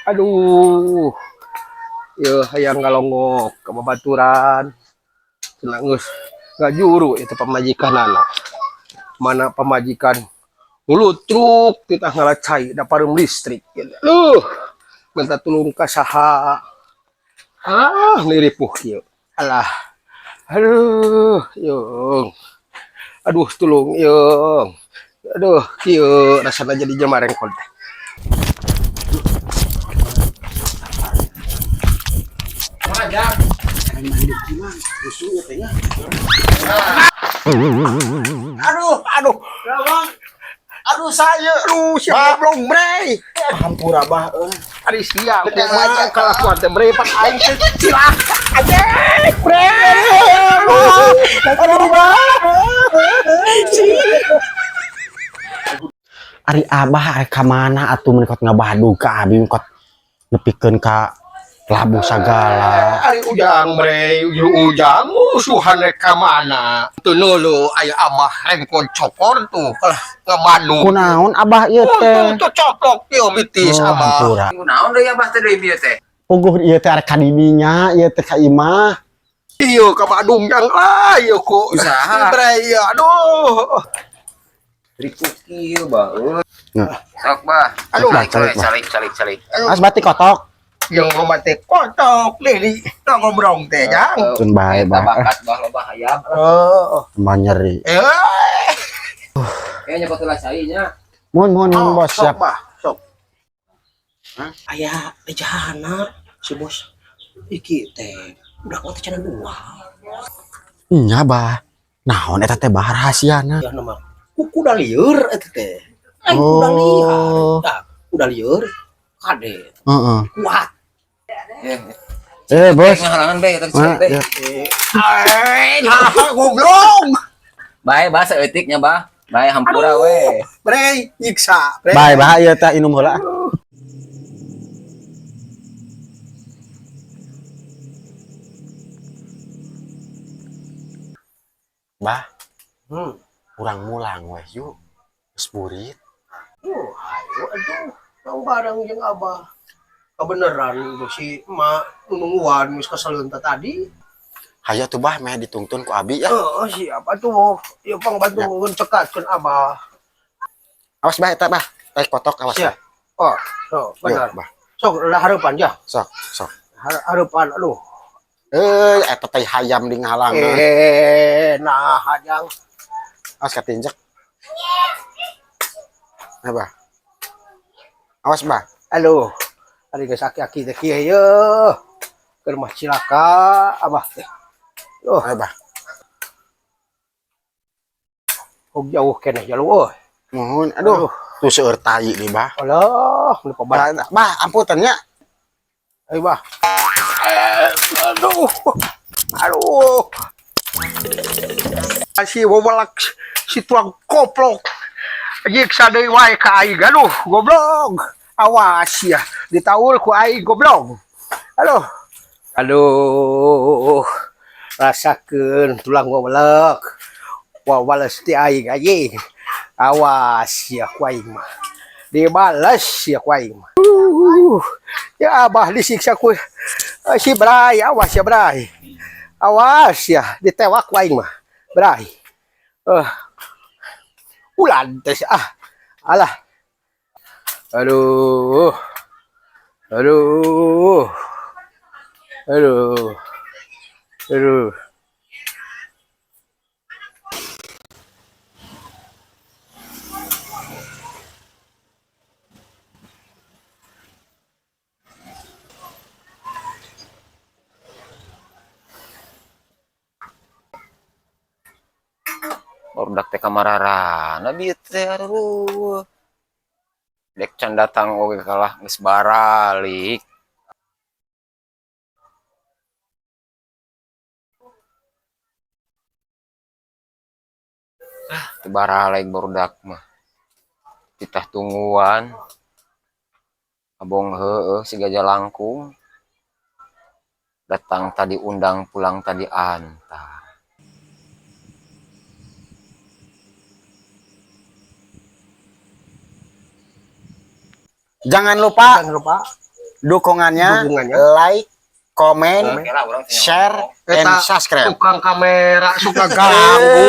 Aduh. Yeuh, hayang ngalongok ka babaturan. Cenah geus ngajuru itu pamajikanana. Mana pamajikan ngulutruk titah ngala cai da pareum listrik. Duh, minta tulung ka saha? Ah, niripuh kieu. Alah. Aduh, yung. Aduh, tulung yung. Aduh, kieu rasana jadi jelema rengkol teh. Aduh, aduh. Aduh, saya. Aduh, siapa goblok, bre. Hampura, Bah, euy. Ari sia kumaha kalakuan teh, bre, pan aing teh cilaka anjing, bre. Aduh, aduh, Bah. Ari Abah arek ka mana atuh, mun kot ngabadug ka abi, kot nepikeun ka labuh sagala? Ari Ujang, bre, ujang musuhan rek ka mana? Tuh nulu aya Abah rengkon cokor tuh kalah ngamanu. Kunaon, Abah, ieu Oh, teh? tuh coplok ieu mitis Oh, Abah. hampura. Naon deui, Abah teh, deui bieu teh? Puguh ieu teh arek ka didinya ieu teh, ka imah. Iya, ka Badung jang lah ieu ku. Usaha. Bre, ieu aduh. Ripuh kieu, Bah. Euy. Nah. Sok, Bah. Aduh, calik, calik, Bah. calik, calik, calik. As bati kotok. Yang rumah teh kotok lili ngobrol teh jang. Tun bae, Eta Bah. bakat, Bah, loba hayam. Oh. Tambah nyeri. Eh. Kayaknya nyokot heula cai nya. Mun mun mun, Bos, Sok, siap. Bah, sok. Aya ejahana si bos iki teh udah kuat cenah dua. Nya, Bah. Naon eta teh, Bah, rahasiana? Ya nama ku kuda lieur eta teh. Aing kuda liar. Oh. Nah, kuda lieur kade Heeh. kuat. Eh, Eh, Bos. ngahalangan be eta Nah, calik be. ya. Eh, nah, goblok. Bae, Bah, saeutik nya, Bah. Bae, hampura we. Bre, nyiksa, bre. Bae, Bah, ieu teh inum heula. Bah, urang mulang weh yuk. Geus burit. Oh, ayo aduh, nang barang jeung Abah. Kebenaran si emak nungguan geus keseleun teh tadi. Hayo tuh, Bah, meh ditungtun ku abi ya. Heeh, siapa tuh? Ya pangbantu cekatkeun Abah. Awas, Bah, eta, Bah. Tai kotok, awas. Siap. Oh, so, Yuk, benar. Bah. Sok lah hareupan ja. Sok, sok. Hareupan aduh. Eh, eta tai hayam di ngahalang. Eh, nah jang. Awas katinjek. Nah, Bah. Awas, Bah. Aduh. Ari geus aki-aki teh kieu ye. Keur mah cilaka Abah teh. Oh, Ayo, Bah. kok jauh keneh jalu euy. Mohon, aduh. Tuh seueur tai nih, Bah. Alah, nu pabar. Bah, Bah, amputan nya. Ayo, Bah. Eh, aduh. Aduh. Si wawalak si tuang koplok. Nyiksa deui wae ka aing. Aduh, goblok. Awas ya, ditaul ku aing goblok. Aduh. Aduh. Rasakeun tulang wawalek. Wawales ti aing anjing. Awas ya ku aing mah. Dibales ya ku aing mah. Ya Abah disiksa ku si Bray, awas ya Bray. Awas ya, ditewak ku aing mah. Bray. Eh. Ulan teh ah. Alah. Aduh. Aduh. Aduh. Aduh. Barudak teh kamararana bieu teh, aduh. Dek can datang oge kalah geus baralik. Ah, teu baralik barudak mah. Titah tungguan. Abong heueuh si gajah langkung. Datang tadi undang, pulang tadi antar. Jangan lupa Jangan lupa Dukungannya, Dukungannya. Like, komen, Kira urang teh share, and Eta subscribe. Tukang kamera suka ganggu.